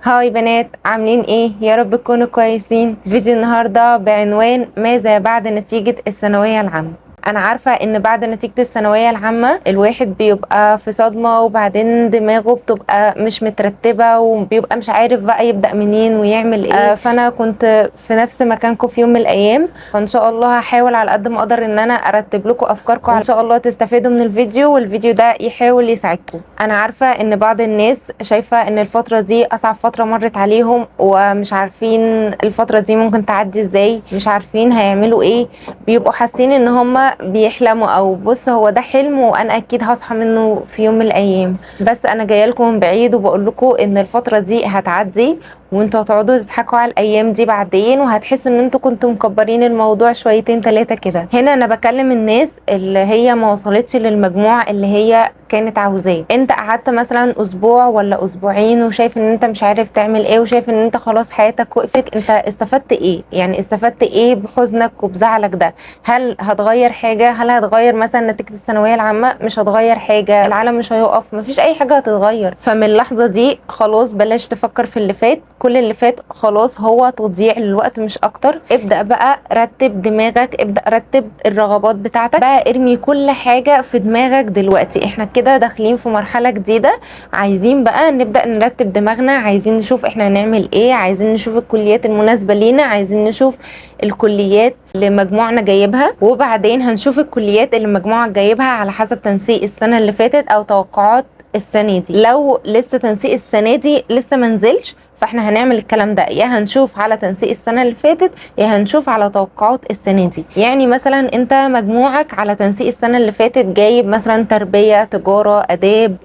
Hi بنات، عاملين ايه؟ يا رب تكونوا كويسين. فيديو النهارده بعنوان ماذا بعد نتيجة الثانوية العامة. انا عارفة ان بعد نتيجة الثانوية العامة الواحد بيبقى في صدمة، وبعدين دماغه بتبقى مش مترتبة وبيبقى مش عارف بقى يبدأ منين ويعمل ايه. فانا كنت في نفس مكانكم في يوم من الايام، فان شاء الله هحاول على قد ما اقدر ان انا ارتب لكم افكاركم، ان شاء الله تستفيدوا من الفيديو والفيديو ده يحاول يساعدكم. انا عارفة ان بعض الناس شايفة ان الفترة دي اصعب فترة مرت عليهم، ومش عارفين الفترة دي ممكن تعدي ازاي، مش عارفين هيعملوا ايه، بيبقوا حاسين ان هم بيحلموا او بص هو ده حلم وانا اكيد هصحى منه في يوم من الايام. بس انا جاية لكم من بعيد وبقول لكم ان الفترة دي هتعدي، وانتوا هتقعدوا تضحكوا على الايام دي بعدين، وهتحسوا ان انتوا كنتوا مكبرين الموضوع شويتين تلاتة كده. هنا انا بكلم الناس اللي هي ما وصلتش للمجموع اللي هي كانت عاوزاه. انت قعدت مثلا اسبوع ولا اسبوعين وشايف ان انت مش عارف تعمل ايه، وشايف ان انت خلاص حياتك وقفت، انت استفدت ايه؟ يعني استفدت ايه بحزنك وبزعلك ده؟ هل هتغير حاجة؟ هل هتغير مثلا نتيجة الثانوية العامة؟ مش هتغير حاجة، العالم مش هيقف، مفيش اي حاجة هتتغير. فمن اللحظة دي خلاص بلاش تفكر في اللي فات، كل اللي فات خلاص هو تضييع للوقت مش اكتر. ابدأ بقى رتب دماغك، ابدأ رتب الرغبات بتاعتك بقى، ارمي كل حاجة في دماغك دلوقتي. احنا كده داخلين في مرحلة جديدة، عايزين بقى نبدأ نرتب دماغنا، عايزين نشوف احنا هنعمل ايه، عايزين نشوف الكليات المناسبة لينا، عايزين نشوف الكليات اللي مجموعنا جايبها، وبعدين هنشوف الكليات اللي مجموعك جايبها على حسب تنسيق السنة اللي فاتت او توقعات السنة دي. لو لسه تنسيق السنة دي لسه منزلش، فاحنا هنعمل الكلام ده، يا هنشوف على تنسيق السنة اللي فاتت يا هنشوف على توقعات السنة دي. يعني مثلا انت مجموعك على تنسيق السنة اللي فاتت جايب مثلا تربية، تجارة، آداب،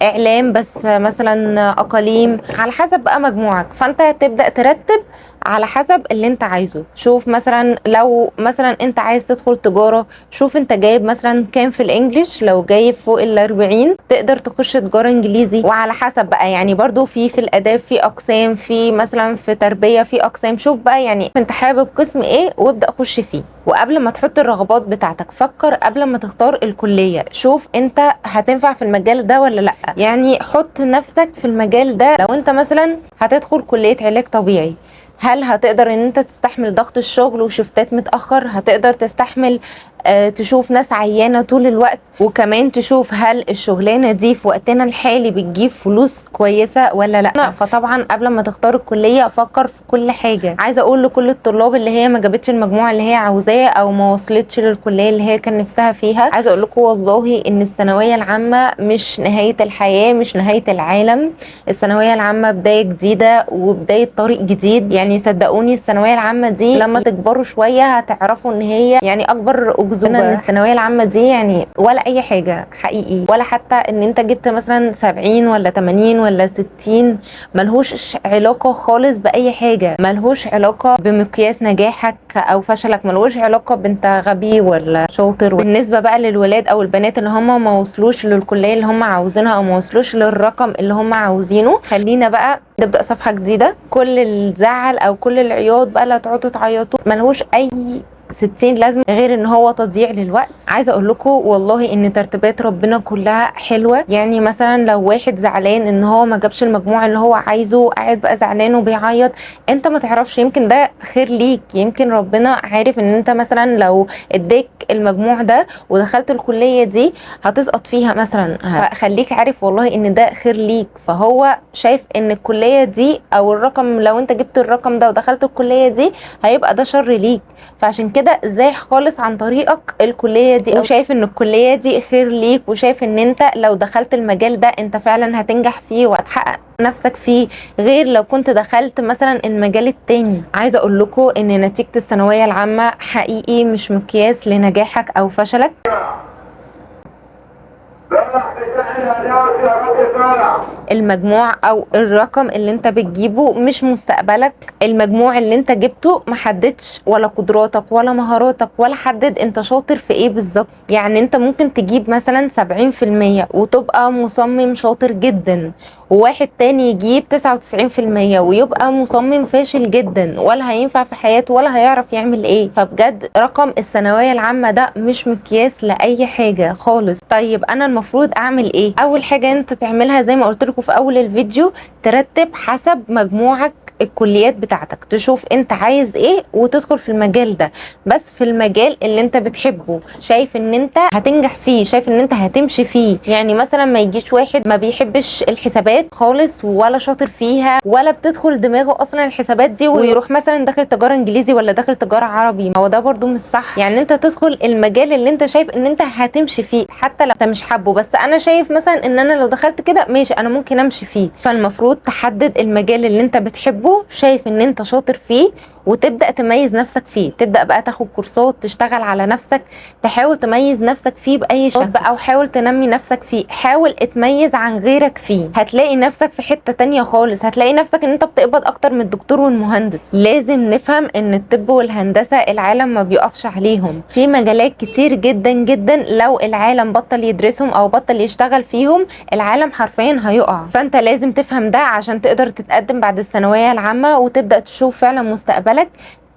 اعلام، بس مثلا اقاليم، على حسب بقى مجموعك. فانت هتبدأ ترتب على حسب اللي انت عايزه. شوف مثلا لو مثلا انت عايز تدخل تجارة، شوف انت جايب مثلا كام في ال English، لو جايب فوق 40 تقدر تخش تجارة انجليزي. وعلى حسب بقى، يعني برضو في الاداب في اقسام، في مثلا في تربية في اقسام. شوف بقى يعني انت حابب قسم ايه وابدأ خش فيه. وقبل ما تحط الرغبات بتاعتك فكر قبل ما تختار الكلية، شوف انت هتنفع في المجال ده ولا لا. يعني حط نفسك في المجال ده. لو انت مثلا هتدخل كلية علاج طبيعي، هل هتقدر ان انت تستحمل ضغط الشغل وشفتات متأخر؟ هتقدر تستحمل تشوف ناس عيانة طول الوقت؟ وكمان تشوف هل الشغلانة دي في وقتنا الحالي بتجيب فلوس كويسة ولا لا. فطبعا قبل ما تختار الكلية فكر في كل حاجة. عايزة اقول لكل الطلاب اللي هي ما جابتش المجموع اللي هي عاوزاه او ما وصلتش للكلية اللي هي كان نفسها فيها، عايزة اقول لكم والله ان الثانوية العامة مش نهاية الحياة، مش نهاية العالم. الثانوية العامة بداية جديدة وبداية طريق جديد. يعني صدقوني الثانوية العامة دي لما تكبروا شوية هتعرفوا ان هي يعني اكبر اجزوبة. ان الثانوية العامة دي يعني ولا اي حاجة حقيقي، ولا حتى ان انت جبت مثلا 70 ولا 80 ولا 60، ملهوش علاقة خالص بأي حاجة، ملهوش علاقة بمقياس نجاحك او فشلك، ملهوش علاقة بانت غبي ولا شاطر. بالنسبة بقى للولاد او البنات اللي هم ما وصلوش للكلية اللي هم عاوزينها او ما وصلوش للرقم اللي هم عاوزينه، خلينا بقى نبدأ صفحة جديدة. كل الزعل او كل العياط بقى اللي هتقعدوا تعيطوا ملهوش اي 60 لازمه غير ان هو تضييع للوقت. عايزه اقول لكم والله ان ترتيبات ربنا كلها حلوة. يعني مثلا لو واحد زعلان ان هو ما جابش المجموع اللي هو عايزه، قاعد بقى زعلان وبيعيط، انت ما تعرفش يمكن ده خير ليك، يمكن ربنا عارف ان انت مثلا لو اداك المجموع ده ودخلت الكلية دي هتسقط فيها مثلا، فخليك عارف والله ان ده خير ليك. فهو شايف ان الكلية دي او الرقم، لو انت جبت الرقم ده ودخلت الكلية دي هيبقى ده شر ليك، فعشان كده زاح خالص عن طريقك الكلية دي، وشايف ان الكلية دي خير ليك، وشايف ان انت لو دخلت المجال ده انت فعلا هتنجح فيه وهتحقق نفسك فيه، غير لو كنت دخلت مثلا المجال التاني. عايزة اقول لكم ان نتيجة الثانوية العامة حقيقي مش مقياس لنجاحك او فشلك. المجموع او الرقم اللي انت بتجيبه مش مستقبلك. المجموع اللي انت جبته محددش ولا قدراتك ولا مهاراتك ولا حدد انت شاطر في ايه بالظبط. يعني انت ممكن تجيب مثلا 70% وتبقى مصمم شاطر جدا، وواحد تاني يجيب 99% ويبقى مصمم فاشل جدا، ولا هينفع في حياته ولا هيعرف يعمل ايه. فبجد رقم الثانوية العامة ده مش مقياس لأي حاجة خالص. طيب انا المفروض اعمل ايه؟ اول حاجة انت تعملها زي ما قلت لكم لكم في اول الفيديو، ترتب حسب مجموعك الكليات بتاعتك، تشوف انت عايز ايه وتدخل في المجال ده، بس في المجال اللي انت بتحبه، شايف ان انت هتنجح فيه، شايف ان انت هتمشي فيه. يعني مثلا ما يجيش واحد ما بيحبش الحسابات خالص ولا شاطر فيها ولا بتدخل دماغه اصلا الحسابات دي، ويروح مثلا داخل تجارة انجليزي ولا داخل تجارة عربي. ما هو ده برضو مش صح. يعني انت تدخل المجال اللي انت شايف ان انت هتمشي فيه حتى لو انت مش حابة، بس انا شايف مثلا ان انا لو دخلت كده ماشي انا ممكن امشي فيه. فالمفروض تحدد المجال اللي انت بتحبه، شايف ان انت شاطر فيه، وتبدأ تميز نفسك فيه، تبدأ بقى تاخد كورسات، تشتغل على نفسك، تحاول تميز نفسك فيه بأي شكل بقى، وحاول تنمي نفسك فيه، حاول اتميز عن غيرك فيه. هتلاقي نفسك في حتة تانية خالص، هتلاقي نفسك ان انت بتقبض اكتر من الدكتور والمهندس. لازم نفهم ان الطب والهندسة العالم ما بيقفش عليهم، في مجالات كتير جدا جدا لو العالم بطل يدرسهم او بطل يشتغل فيهم العالم حرفيا هيقع. فانت لازم تفهم ده عشان تقدر تتقدم بعد الثانوية العامة وتبدأ تشوف فعلا مستقبلك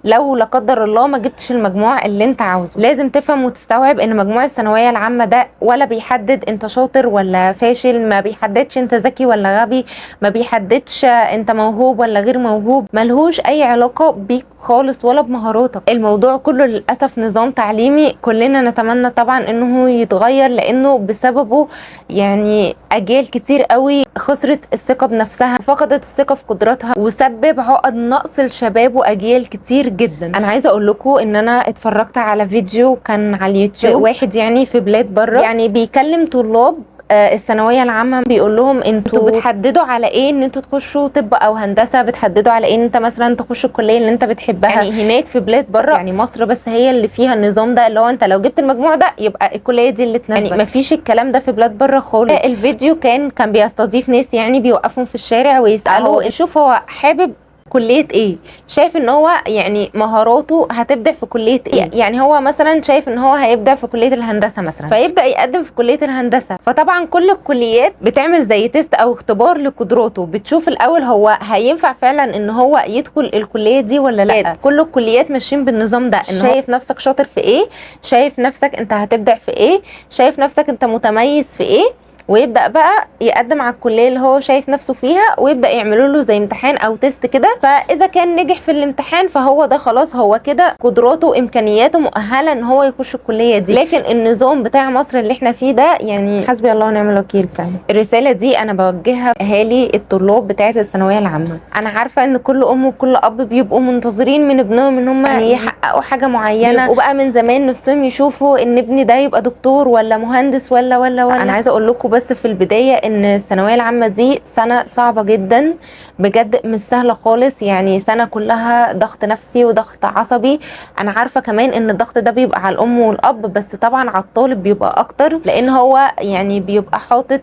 لو لا قدر الله ما جبتش المجموع اللي انت عاوزه. لازم تفهم وتستوعب ان مجموع الثانوية العامة ده ولا بيحدد انت شاطر ولا فاشل، ما بيحددش انت ذكي ولا غبي، ما بيحددش انت موهوب ولا غير موهوب، ملهوش اي علاقة بيك خالص ولا بمهاراتك. الموضوع كله للاسف نظام تعليمي كلنا نتمنى طبعا انه يتغير، لانه بسببه يعني اجيال كتير قوي خسرت الثقة بنفسها، فقدت الثقة في قدراتها، وسبب عقد نقص لشباب واجيال كتير جدا. انا عايزه اقول لكم ان انا اتفرجت على فيديو كان على اليوتيوب، واحد يعني في بلاد بره يعني بيكلم طلاب الثانوية العامة، بيقول لهم انتوا بتحددوا على ايه ان انتوا تخشوا طب او هندسة، بتحددوا على ايه ان انت مثلا تخش الكلية اللي انت بتحبها. يعني هناك في بلاد بره، يعني مصر بس هي اللي فيها النظام ده، اللي هو انت لو جبت المجموع ده يبقى الكلية دي اللي تناسبك، يعني مفيش الكلام ده في بلاد بره خالص. الفيديو كان بيستضيف ناس، يعني بيوقفهم في الشارع ويسالوا شوف هو حابب كلية ايه، شايف ان هو يعني مهاراته هتبدع في كلية ايه. يعني هو مثلا شايف ان هو هيبدع في كلية الهندسة مثلا، فيبدأ يقدم في كلية الهندسة. فطبعا كل الكليات بتعمل زي test او اختبار لقدراته، بتشوف الاول هو هينفع فعلا ان هو يدخل الكلية دي ولا لا. كل الكليات ماشيين بالنظام ده، ان شايف نفسك شاطر في ايه، شايف نفسك انت هتبدع في ايه، شايف نفسك انت متميز في ايه، ويبدأ بقى يقدم على الكلية اللي هو شايف نفسه فيها، ويبدأ يعملوا له زي امتحان او test كده. فاذا كان نجح في الامتحان فهو ده خلاص، هو كده قدراته وامكانياته مؤهلة ان هو يخش الكلية دي. لكن النظام بتاع مصر اللي احنا فيه ده يعني حسبي الله ونعم الوكيل فعلا. الرسالة دي انا بوجهها اهالي الطلاب بتاعة الثانوية العامة. انا عارفة ان كل ام وكل اب بيبقوا منتظرين من ابنهم ان هم يعني يحققوا حاجة معينة، وبقى من زمان نفسهم يشوفوا ان ابني ده يبقى دكتور ولا مهندس ولا ولا ولا. انا عايزة اقول لكم بس في البداية ان الثانوية العامة دي سنة صعبة جدا بجد، مش سهلة خالص، يعني سنة كلها ضغط نفسي وضغط عصبي. انا عارفة كمان ان الضغط ده بيبقى على الام والاب، بس طبعا على الطالب بيبقى اكتر، لان هو يعني بيبقى حاطط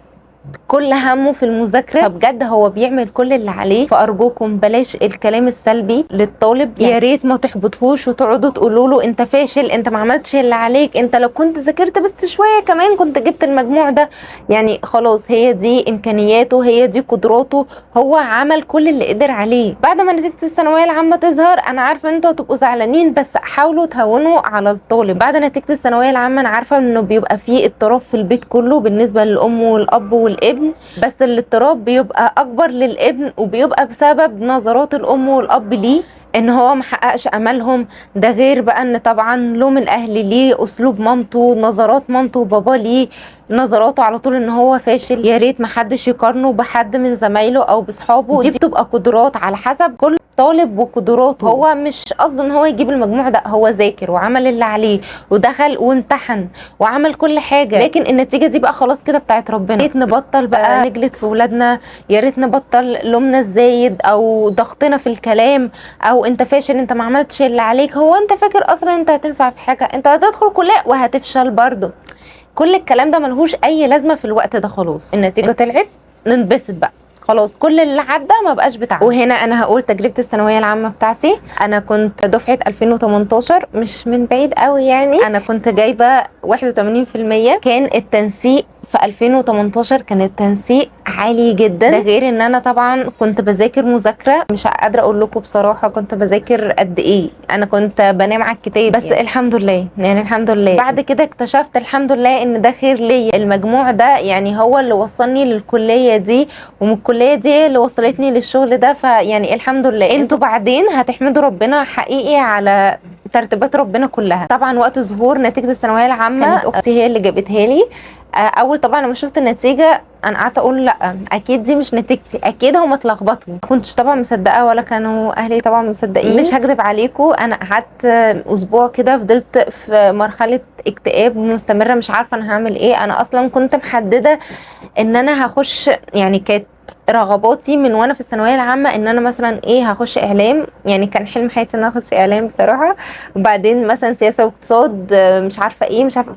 كل همه في المذاكرة، فبجد هو بيعمل كل اللي عليه. فارجوكم بلاش الكلام السلبي للطالب، يا ريت ما تحبطهوش وتقعدوا تقولوا له انت فاشل، انت ما عملتش اللي عليك، انت لو كنت ذاكرت بس شوية كمان كنت جبت المجموع ده. يعني خلاص هي دي امكانياته، هي دي قدراته، هو عمل كل اللي قدر عليه. بعد ما نتيجة الثانوية العامة تظهر انا عارفه انتوا هتبقوا زعلانين، بس حاولوا تهونوا على الطالب. بعد نتيجة الثانوية العامة انا عارفه انه بيبقى فيه اضطراب في البيت كله بالنسبة للام والاب والابن، بس الاضطراب بيبقى اكبر للابن، وبيبقى بسبب نظرات الام والاب ليه ان هو محققش املهم. ده غير بقى ان طبعا لوم الاهل ليه، اسلوب مامته، نظرات مامته وباباه ليه، نظراته على طول ان هو فاشل. يا ريت محدش يقارنه بحد من زمايله او بصحابة، دي بتبقى قدرات على حسب كل طالب وقدراته. هو مش قصده ان هو يجيب المجموع ده، هو ذاكر وعمل اللي عليه ودخل وامتحن وعمل كل حاجة، لكن النتيجة دي بقى خلاص كده بتاعت ربنا. يا ريت نبطل بقى نجلد في ولادنا، يا ريت نبطل لومنا الزايد او ضغطنا في الكلام، او انت فاشل، انت ما عملتش اللي عليك، هو انت فاكر اصلا انت هتنفع في حاجة، انت هتدخل كليه وهتفشل برضه. كل الكلام ده ملهوش اي لازمه في الوقت ده. خلاص النتيجة طلعت، ننبسط بقى، خلاص كل اللي عدى ما بقاش بتاعنا. وهنا انا هقول تجربه الثانوية العامة بتاعتي. انا كنت دفعه 2018، مش من بعيد قوي يعني، انا كنت جايبه 81%. كان التنسيق في 2018 كان التنسيق عالي جدا. ده غير ان انا طبعا كنت بذاكر مذاكرة مش قادرة اقول لكم بصراحة كنت بذاكر قد ايه، انا كنت بنام على الكتاب بس يعني. الحمد لله، يعني الحمد لله. بعد كده اكتشفت الحمد لله ان ده خير ليا، المجموع ده يعني هو اللي وصلني للكليه دي، ومن الكلية دي اللي وصلتني للشغل ده، فيعني الحمد لله. انتوا بعدين هتحمدوا ربنا حقيقي على ترتيبات ربنا كلها. طبعا وقت ظهور نتيجة الثانوية العامة كانت اختي هي اللي جابتها لي. اول طبعا لما شفت النتيجة انا قعدت اقول لا اكيد دي مش نتيجتي، اكيد هم اتلخبطوا. ما كنتش طبعا مصدقه ولا كانوا اهلي طبعا مصدقين. مش هكدب عليكم، انا قعدت اسبوع كده فضلت في مرحلة اكتئاب مستمرة، مش عارفه انا هعمل ايه. انا اصلا كنت محددة ان انا هخش، يعني كانت رغباتي من وانا في الثانوية العامة ان انا مثلا ايه هخش اعلام، يعني كان حلم حياتي ان انا اخش اعلام بصراحة، وبعدين مثلا سياسة واقتصاد، مش عارفه ايه مش عارفه.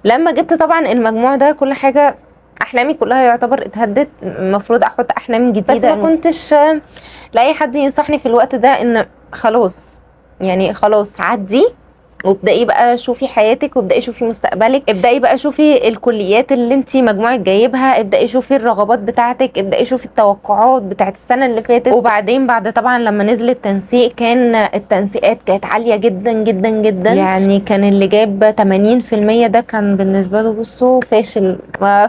لما جبت طبعا المجموع ده كل حاجة احلامي كلها يعتبر اتهدت، المفروض احط احلام جديدة، بس ما كنتش لاقي حد ينصحني في الوقت ده ان خلاص يعني خلاص عدي وابدأي بقى شوفي حياتك، وابدأي شوفي مستقبلك، ابدأي بقى شوفي الكليات اللي انتي مجموعك جايبها، ابدأي شوفي الرغبات بتاعتك، ابدأي شوفي التوقعات بتاعت السنة اللي فاتت. وبعدين بعد طبعا لما نزل التنسيق كان التنسيقات كانت عالية جدا جدا جدا، يعني كان اللي جاب 80% ده كان بالنسبة له بصوا فاشل،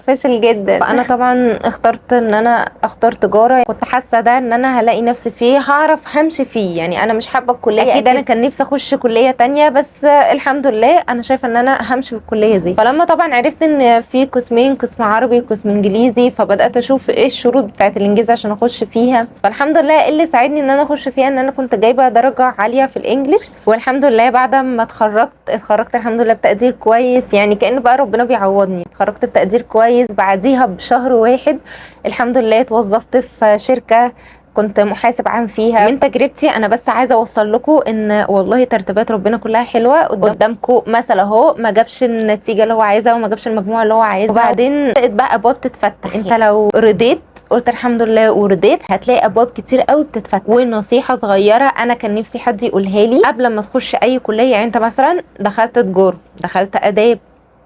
فاشل جدا. فأنا طبعا اخترت ان انا اختار تجارة، كنت حاسة ده ان انا هلاقي نفسي فيه، هعرف همشي فيه، يعني انا مش حابة الكلية اكيد، انا كان نفسي اخش كلية تانية، بس الحمد لله انا شايفه ان انا همشي في الكلية دي. فلما طبعا عرفت ان في قسمين، قسم عربي وقسم انجليزي، فبدات اشوف ايه الشروط بتاعت الانجليزي عشان اخش فيها. فالحمد لله اللي ساعدني ان انا اخش فيها ان انا كنت جايبه درجه عالية في الانجليش، والحمد لله بعد ما اتخرجت الحمد لله بتقدير كويس، يعني كأن بقى ربنا بيعوضني. اتخرجت بتقدير كويس، بعديها بشهر واحد الحمد لله اتوظفت في شركة كنت محاسب عام فيها. من تجربتي انا بس عايزه اوصل لكم ان والله ترتيبات ربنا كلها حلوة قدامكم. مثلا اهو ما جابش النتيجة اللي هو عايزها وما جابش المجموع اللي هو عايزها، وبعدين بقى ابواب تتفتح. انت لو رضيت قلت الحمد لله ورضيت هتلاقي ابواب كتير قوي بتتفتح. ونصيحة صغيرة انا كان نفسي حد يقولها لي قبل ما تخش اي كليه، يعني انت مثلا دخلت تجارة، دخلت اداب،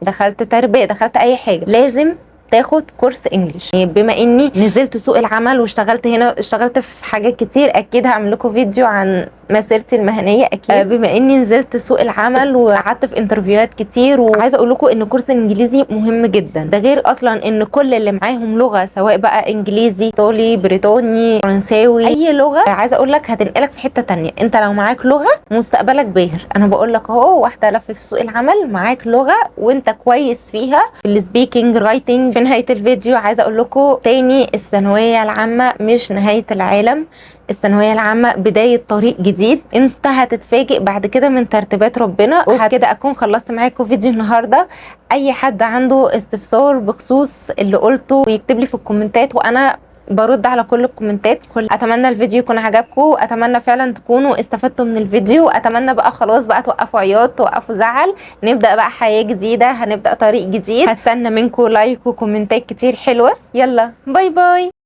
دخلت تربيه، دخلت اي حاجة، لازم تاخد كورس English. يعني بما اني نزلت سوق العمل واشتغلت هنا، اشتغلت في حاجات كتير، اكيد هعمل لكم فيديو عن مسيرتي المهنية اكيد. بما اني نزلت سوق العمل وقعدت في interview هات كتير، وعايزه اقول لكم ان كورس الانجليزي مهم جدا. ده غير اصلا ان كل اللي معاهم لغة، سواء بقى انجليزي، ايطالي، بريطاني، فرنساوي، اي لغة، عايزه اقول لك هتنقلك في حتة تانية. انت لو معاك لغة مستقبلك باهر. انا بقول لك اهو، واحدة لفت في سوق العمل، معاك لغة وانت كويس فيها في ال speaking writing. في نهاية الفيديو عايزه اقول لكم تاني، الثانوية العامة مش نهاية العالم، الثانوية العامة بداية طريق جديد. انت هتتفاجئ بعد كده من ترتيبات ربنا. وبكده اكون خلصت معاكم فيديو النهارده. اي حد عنده استفسار بخصوص اللي قلته يكتب لي في الكومنتات، وانا برد على كل الكومنتات. اتمنى الفيديو يكون عجبكم، اتمنى فعلا تكونوا استفدتوا من الفيديو. اتمنى بقى خلاص بقى توقفوا عياط، توقفوا زعل، نبدا بقى حياة جديدة، هنبدا طريق جديد. هستنى منكم like وكومنتات كتير حلوة. يلا bye bye.